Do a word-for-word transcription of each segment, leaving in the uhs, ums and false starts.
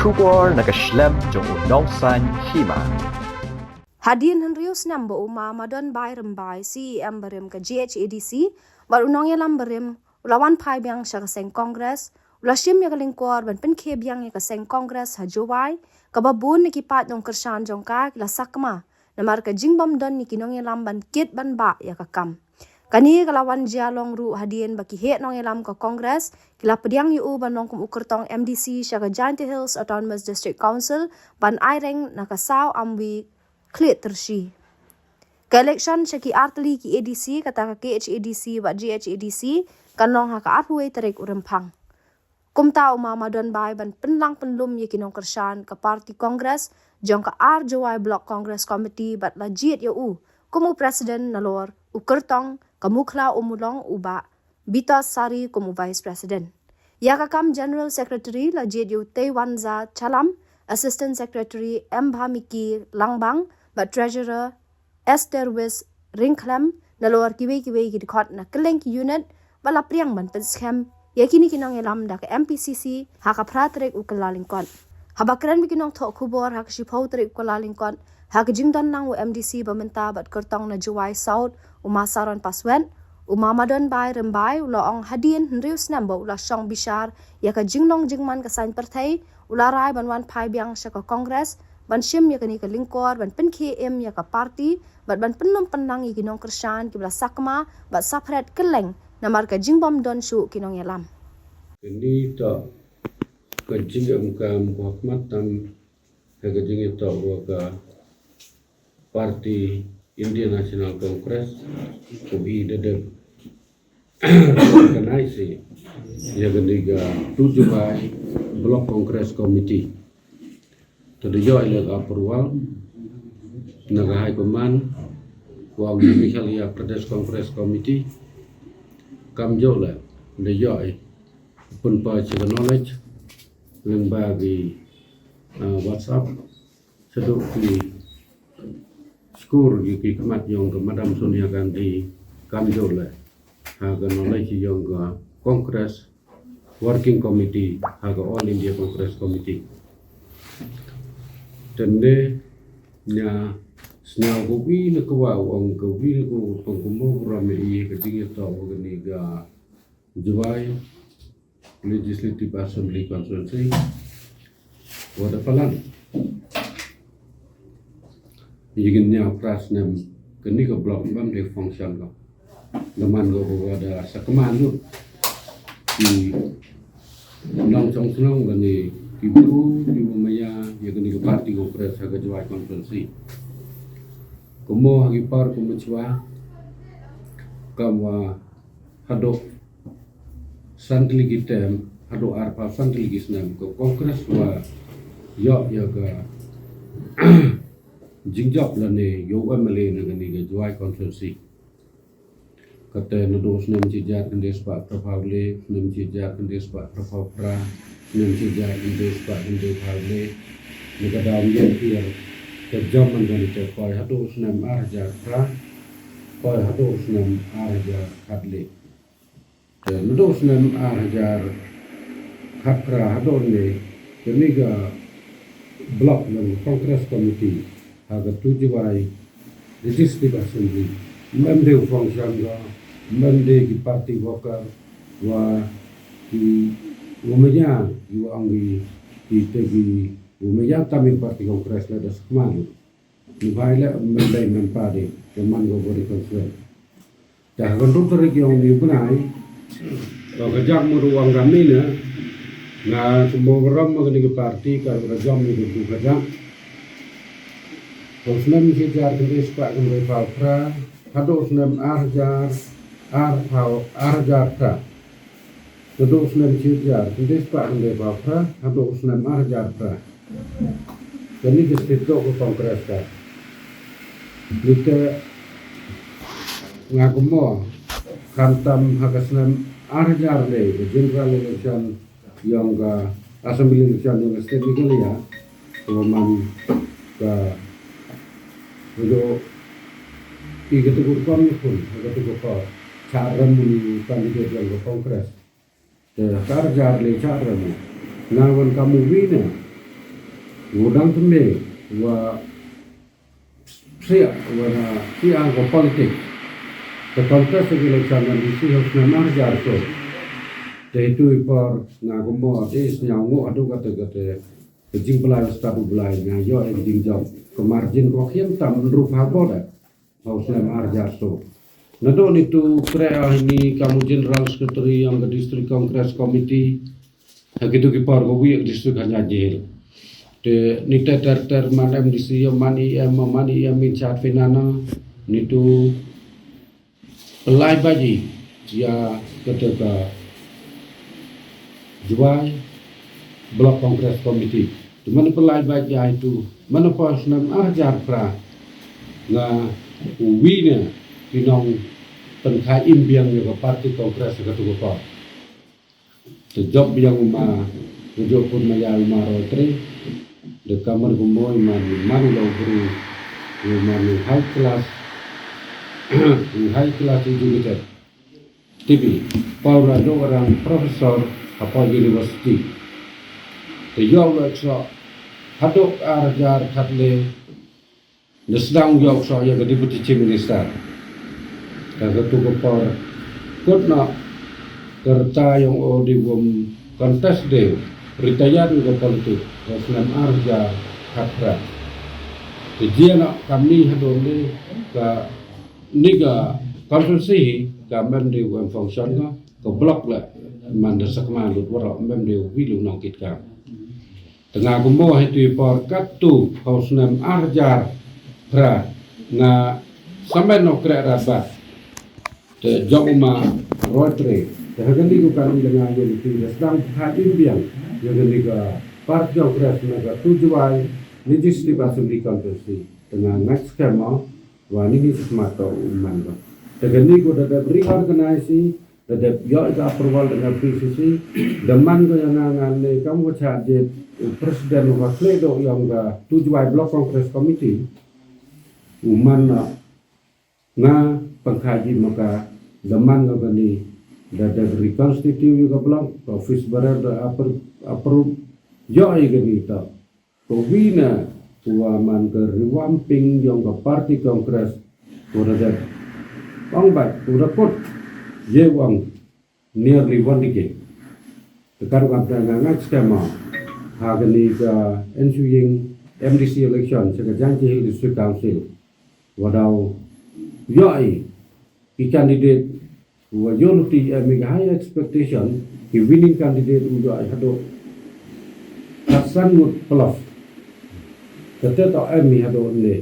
Khubor na ka shlem jong u Nongsaiñ Hima. Hadien hynriew snem ba u Ma Madon Bai Rymbai, C E M barim ka G H A D C, bad u nongïalam barim u la wan phai biang sha ka seng Congress, u la shim ïa ka lyngkor ban pynkhie biang ïa ka seng Congress ha Jowai, kaba bun na ki paid nongkyrshan jong ka ki la sakma namar ka jingbym don ïa ki nongïalam ban kit ban bah ïa ka kam. Kane ka la wan jia long ruh hadien ba ki heh nongïalam ka Congress ki la pdiang ïa u ban long kum u kyrtong M D C sha ka Jaintia Hills Autonomous District Council ban ai reng na ka saw Amwi Khliehtrshi. Ka election sha ki artylli ki A D C, kata ka K H A D C bad G H A D C, kan long ha ka arphew wei tarik u Rymphang. Kumta u Ma Madon Bai ban pynlang pynlum ïa ki nongkyrshan ka party Congress jong ka ar Jowai Block Congress Committee bad la jied ïa u kum u president nalor u kyrtong ka Mukhla Umulong u Bah Bitos Sari kum u vice president. Ïa ka kam general secretary la jied ïa u Teiwanza Chalam, assistant secretary M Bhamiki Langbang bad treasurer Esther Wis Ringkhlem, nalor kiwei kiwei ki dkhot na kylleng ki unit, ba la pdiang ban pynskhem ïa kine ki nongïalam da ka M P C C ha ka phra tarik u Kyllalyngkot. Haba kren bad ki nongthoh khubor ha ka shiphew tarik u Kyllalyngkot ha ka jingdon lang u M D C ba mynta bad kyrtong na Jowai South, u Ma Saron Paswet, u Ma Madon Bai Rymbai u la ong hadien hynriew snem ba u la shong bishar ïa ka jinglong jingman ka saiñ pyrthei, u la rai ban wan phai biang sha ka Congress ban shim ïa kane ka lyngkor ban pynkhie im ïa ka party bad ban pynlum pynlang ïa ki nongkyrshan kiba la sakma bad saphriang kylleng namar ka jingbym don shuh ki nongïalam. Kane toh ka jingem kam ba khmat tam ha ka jingïatoh wa ka party Indian National Congress, ko i da dep organize ïa kane ka Two Jowai Block Congress Committee. Te da ïoh ïa ka approval na ka High Command, wa u Meghalaya Pradesh Congress Committee, kamjooh leh da ïoh ïa pynpaw ïa ka knowledge lyngba ki, ah, WhatsApp. Shaduh ki skur ïa ki khmat ïong ka Madam Sonia Gandhi, kamjooh leh ha ka knowledge ïong ka Congress Working Committee ha ka All India Congress Committee. Te nde nia sñiaw ka wi na ka wa u ong ka wi na ka u ong ka mo burom ïa i ka jingïatoh wa kane ka Jowai Legislative Assembly Constituency. Wa da palat ïa kine nia phra snem kane ka block bym dei function ko. Da man ko wa da sakma lut ki nongshong shnong lane ki bru ki bym maya ïa kane ka party Congress ha ka Jowai Constituency. Ka mo ha ki por ka mo chwa ka wa haduh san tylli ki term, haduh arphew san tylli ki snem, ka Congress wa ïoh ïa ka jingjop lane ïa u M L A na kane ka Jowai Constituency. Kata naduh snem shi hajar khyndai spah phraphew le, snem shi hajar khyndai spah phraphew phra, snem shi hajar khyndai spah khyndaiphew le, na ka daw ïeng tiar ka jam man kane te poi haduh snem ar hajar phra, poi haduh snem ar hajar khatle. Te naduh snem ar hajar khatphra haduh ne, kane ka block ïong ka Congress Committee ha ka Two Jowai Legislative Assembly. Ym em de u function ko, ym em de ki party worker, wa ki wa maya, ki wa ong ki, ki te ki wa maya tam ïa ka party Congress la da sakma. Ni bai le ym em de ym em pa de, ka man ko body constituent. Te ha ka kyntu tarik ïong une u bnai, to ka jak mut u ong ka mine, nga sumbo burom ma kane ka party, ka ruh ka jam ne ka tu ka jak. Ka snem shi hajar khyndai spah khyndaiphew phra, haduh snem ar hajar, arphew, ar hajar phra. Naduh snem shi hajar khyndai spah khyndaiphew phra, haduh snem ar hajar phra. Kane ka state dok ka Congress ka. Nite nga kynmaw khamtam ha ka snem ar hajar le ka general election ïong ka assembly election ïong ka state Meghalaya. Ka man ka, ka dok i ka tu ka rukom ïa khun, ka tu ka por. Cha rem u candidate ïong ka Congress. Te ar hajar le cha rem u. Nga wan kam u wi ne. Wu dang thymmai wa psiah wa na psiah ka politics. Ka contest ka election MDC ha u snem ar hajar saw. Te itu i por nga kumno te sñiaw nguh haduh kata kata ka jingpynlait stad U Blai nga ïoh ïa ka jingjop. Ka margin ka khia tam ruh ha bor da ha u snem ar hajar saw. Naduh nitu khreh ha ini kam u General Secretary yong ka District Congress Committee. Ha kitu ki por ka wi ka district ha Jaintia Hills. Te nite ter ter man MDC ïa man EM man EM in chat finana. Nitu pynlait bad ïa kata ka Jowai Block Congress Committee. Te man pynlait bad ïa itu man ha u snem ar hajar phra nga uwi na ki nongpynkha im biang ïa ka party Congress ha katu ka por. Te jop biang u ma, te jop pun ma ïa u ma Roytree. Te kamar kumno i man, i man u la u bru, i man u high class, u high class educated. Te i por la dei u rang professor hapoh university. Te ïoh u la exo haduh ar hajar khatle. Da sdang u ïoh u soh ïa ka Deputy Chief Minister. Ka katu ka por kut noh ka rta yong u dei u contest de, retired na ka politics ha u snem ar hajar khatphra. Te jia noh kamni haduh ne kani ka constituency hi kam em de u em function ka, ka block la man da sakma lut waroh, em de u wi u nongkitkam. Te nga kumno ha itu i por katu ha u snem ar hajar phra nga samen noh khreh radbah. Te jop u ma Roytree. Te ha kani ka kani da nga ïa lynti da sdang pynkhie im biang ïa kani ka party Congress na katu Jowai Legislative Assembly Constituency. Te nga ngeit skhem mo wa ini ki smat to u man ko. Te kani ko da dep reorganize, da dep ïoh ïa ka approval da ka PCC, da man ko ïa nga, nga ne kam ko chah jied u president wa khleh doh yong katu Jowai Block Congress Committee, u man na nga pynkhie ji ma ka, da man ko kani, da dep reconstitute ïa ka block, ka office bearer da appro-, approve ïoh ïa kani to. Ka wi na wa man ka revamping yong ka party Congress, ko da dep ong bad ko da kut ye wang nearly one decade. Te ka rukom te nga ngeit skhem mo ha kani ka ensuing MDC election sha ka Jaintia Hills District Council, wa daw ïoh i ki candidate wa ïoh lynti em i ka high expectation, ki winning candidate u ïoh i haduh khatsan ngut plus. Kata to em i haduh ne.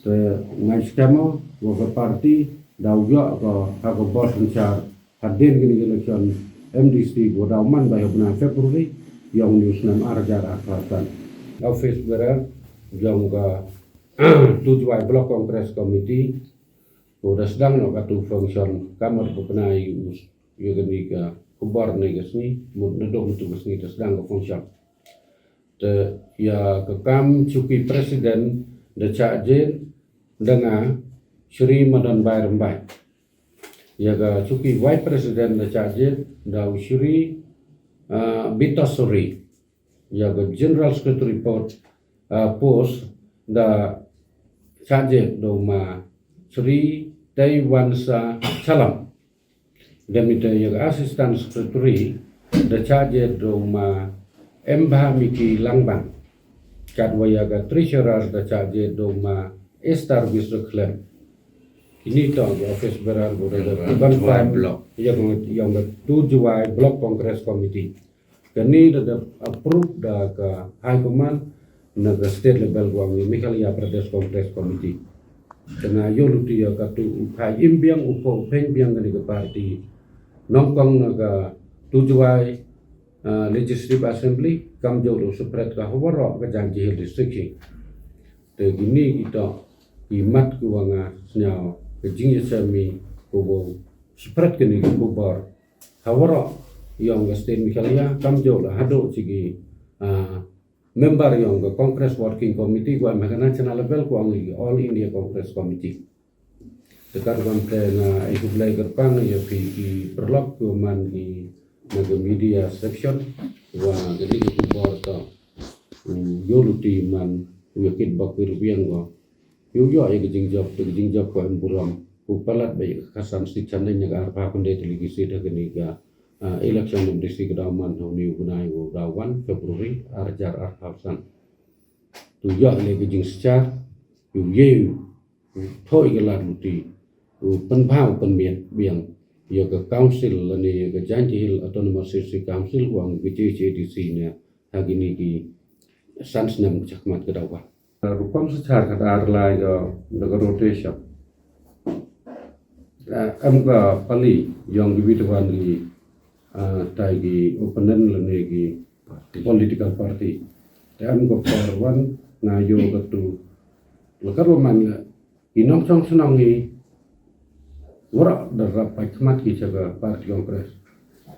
Te ngeit skhem mo wa ka party daw ïoh ka ha ka bor synshar hadien kini ki election MDC wa daw man ba ha u bnai February yong u snem ar hajar arphew san. Office bearer yong katu Jowai Block Congress Committee, ko da sdang noh katu function, kamar ko pynai u, ïa kani ka khubor ne ka sngi, mut naduh mynta ka sngi da sdang ka function. Te ïa ka kam shuki president da chah jied da nga Shri Madan Bai Rymbai. Ïa ka shuki vice president da chah jied da u Shri, ah, Bitasuri. Ïa ka General Secretary post, ah, post da chah jied da u ma Shri Teiwansa Chalam. Da mite ïa ka Assistant Secretary da chah jied da u ma Embha Miki Langbang. Katwa ïa ka Treasurer da chah jied da u ma Esther Biswa Khlem. Kini to ki office bearer ko da confirm block. Ïa ka, ïa katu Jowai Block Congress Committee. Kani da dep approve da ka High Command na ka state level ko ong Meghalaya Pradesh Congress Committee. Te nga ïoh lynti ïa katu u phai im biang u phew pheng biang kani ka party. Nongkong na katu Jowai, ah, Legislative Assembly, kam jong u separate ka ha waroh ka Jaintia Hills District hi. Te kini kito ki mat ki wa nga sñiaw ka jingïashem i ko wow separate kani ka khubor ha waroh yong ka state Meghalaya, kam jong la haduh chi ki, ah, member yong ka Congress Working Committee ko em ha ka national level ko ong i All India Congress Committee. Te ka rukom te nga ai khublei kyrpang ïa phi ki paralok ko man ki na ka media section wa kani ka khubor to. u ïoh luti man u ïa kit bok kit biang ko. Ïoh ïoh ïa ka jingjop, ka jingjop ko em burom. U palat ba ïa ka khasan seat shaneng ïa ka arphew khyndai tylli ki seat ha kane ka, ah, election M D C ka daw man ha une u bnai u daw wan February ar hajar arphew san. Tu ïoh ïa ka jingshisha, u ïa u thoh ïa ka lad luti, u pynbha u pynmiat biang ïa ka council lane ïa ka Jaintia Hills Autonomous District Council, u ong ka J H A D C ne ha kine ki san snem ka shakhmat ka daw wan. Rukom sa char ka dar lai ka da ka rotation. Ah, em ka pali ïong ki wit wan ki, ah, tai ki opponent lane ki political party. Te em ka por wan nga ïoh ka tu. Lakar wa man nga i nongshong shnong i waroh da rap pait khmat ki sha ka party Congress.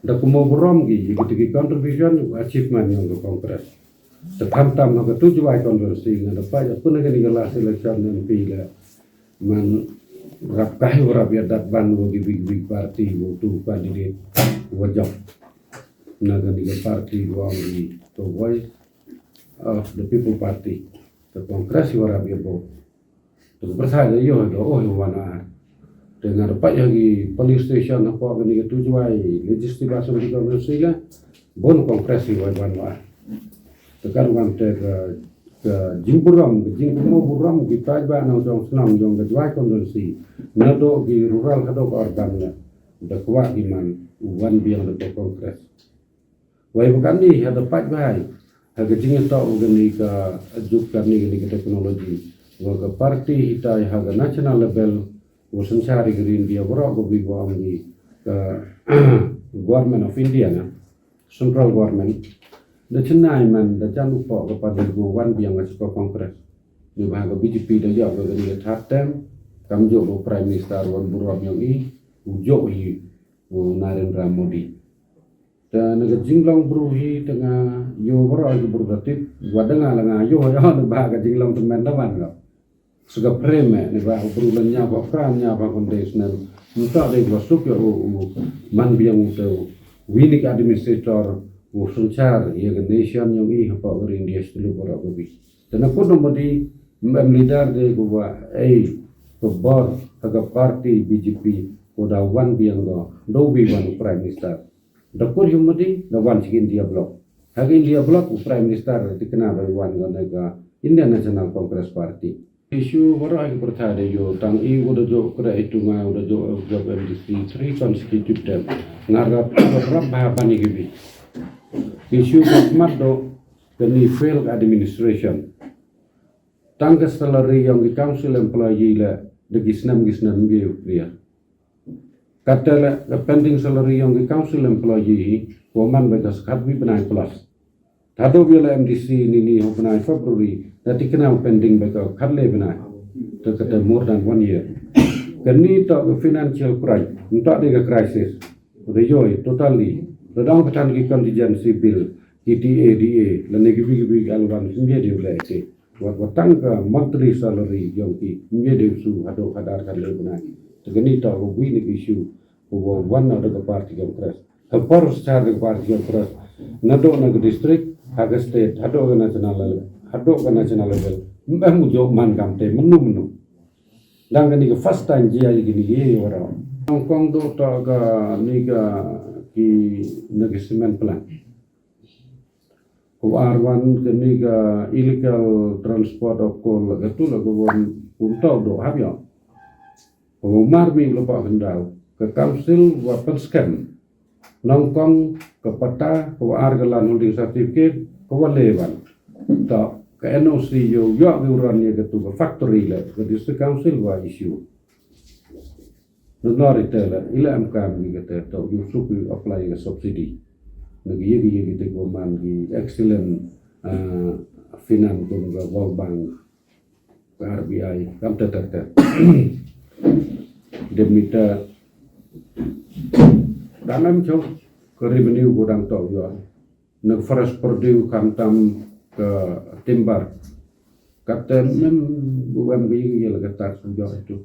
Da kumno burom ki ïa kita ki contribution, achievement ïong ka Congress. Te khamtam ha ka tu Jowai constituency nga da pait ha puna kane ka last election M P la man rap kai wa rap ïa dat ban wa ki big big party wa tu candidate wa jop. Na kane ka party wa ong ki the Voice of the People Party. Te Congress wa rap ïa bok. Te ka pyrthai da ïoh da oh ïoh wan ar. Te nga da pait ha ki polling station hapoh kane ka tu Jowai Legislative Assembly constituency ka bun Congress ïoh wan ar. Te kan wan te ka, ka jingburom, ka jingburom ki paidbah nongshong shnong ïong ka Jowai constituency. Naduh ki rural haduh ka urban la da kwah ki man u wan biang da ka Congress. Wei ba kane ha da pait bha ha ka jingïatoh u kane ka juk kane kane ka technology. Wa ka party hitai ha ka national level wa synshar ïa ka ri India waroh ka wi wa ong ki ka Government of India na central government. Da chennai man da jan u pok ka party wa wan biang wa chuka Congress. Ni ba ha ka B J P da ïoh ka kane ka third term kam ïoh u Prime Minister wan burom ïong i u ïoh hi u Narendra Modi. Te na ka jinglong bru hi te nga ïoh baroh ki bru da tip wa da nga la nga ïoh ïoh na ba ka jinglong te men da wan ka. Sa ka prem eh, na ba u bru la nya ba kran nya ba kon dei snem. Mynta dei ba suk ïa u, u man biang u te u wi ni ka administrator u synshar ïa ka nation ïong i hapoh ka ri India sdelu baroh ka wi. Te na kut na Modi em leader dei ku ba ei ka bor ha ka party B J P ku da wan biang ko da u wi wan u Prime Minister. Da kur ïa u Modi da wan sha ka India Bloc. Ha ka India Bloc u Prime Minister tikna ba wan ka na ka Indian National Congress Party. Issue baroh ha ka pyrthei da ïoh tang i u da jooh kra i tu nga u da jooh jooh M D C three consecutive term. Nga rap rap ba ban i ki bi. Issue ba mat do kani failed administration. Tang ka salary ïong ki council employee la da ki snem ki snem ym ïoh clear. Kata la ka pending salary ïong ki council employee hi, ko man ba ka khatwi bnai plus. Tado bi la M D C ni ni ho bnai February, da tikna u pending ba ka khatle bnai. Te kata more than one year. Kani to ka financial crunch, nto de ka crisis. Da ïoh totally. Da dang patan ki contingency bill, ki T A D A, lane ki bi ki bi ka alwan, ym ïoh de u le te. Wat, wat tang ka monthly salary ïong ki, ym ïoh de u shu haduh hadar khatle bnai. Te kani to ka wi ni ki issue. Ko wa wan na da ka party Congress. Ka por sar da ka party Congress. Naduh na ka district, ha ka state, haduh ka national level, haduh ka national level. Mbah mu jooh man kam te mynnu mynnu. Dang kani ka first time jia ïa kini ki waroh. Hong Kong do to kani ka ki na ki cement plant. Ko ar wan kani ka illegal transport of coal la ka tu la ka wan pun tau do hap ïa. Ko mar mi la pa kandau ka council wa pynskhem. Nongkong ka pata ko ar ka land holding certificate ko wa le wan. Ta ka N O C yo yo ki uran ïa ka tu ka factory le ka district council wa issue. Nor ite la ila am kam ki kata to yu suk yu apply ka subsidy. Na ki yegi yegi te ko man ki excellent ah, finance kum ka World Bank, ka R B I, kam te te te. Dem ita danam chok ka revenue ko dang to yo. Na forest produce kam tam ka timber. Kata mem bukan bi yegi la ka tax yo itu.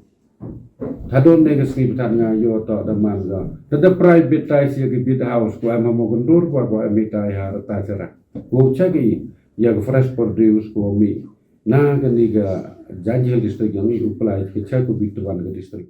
Tadon ne ka sngi bthat nga yo to da man ga. Tada privatize ïa ki bid house ko em ha Mogondur ko ko em itai ha Rata Chara. Ko chagi ïa ka fresh produce ka mih na kane ka Jaiñtia Hills District, ïa ngi u pynlait ka Share to Beat to Win ka district.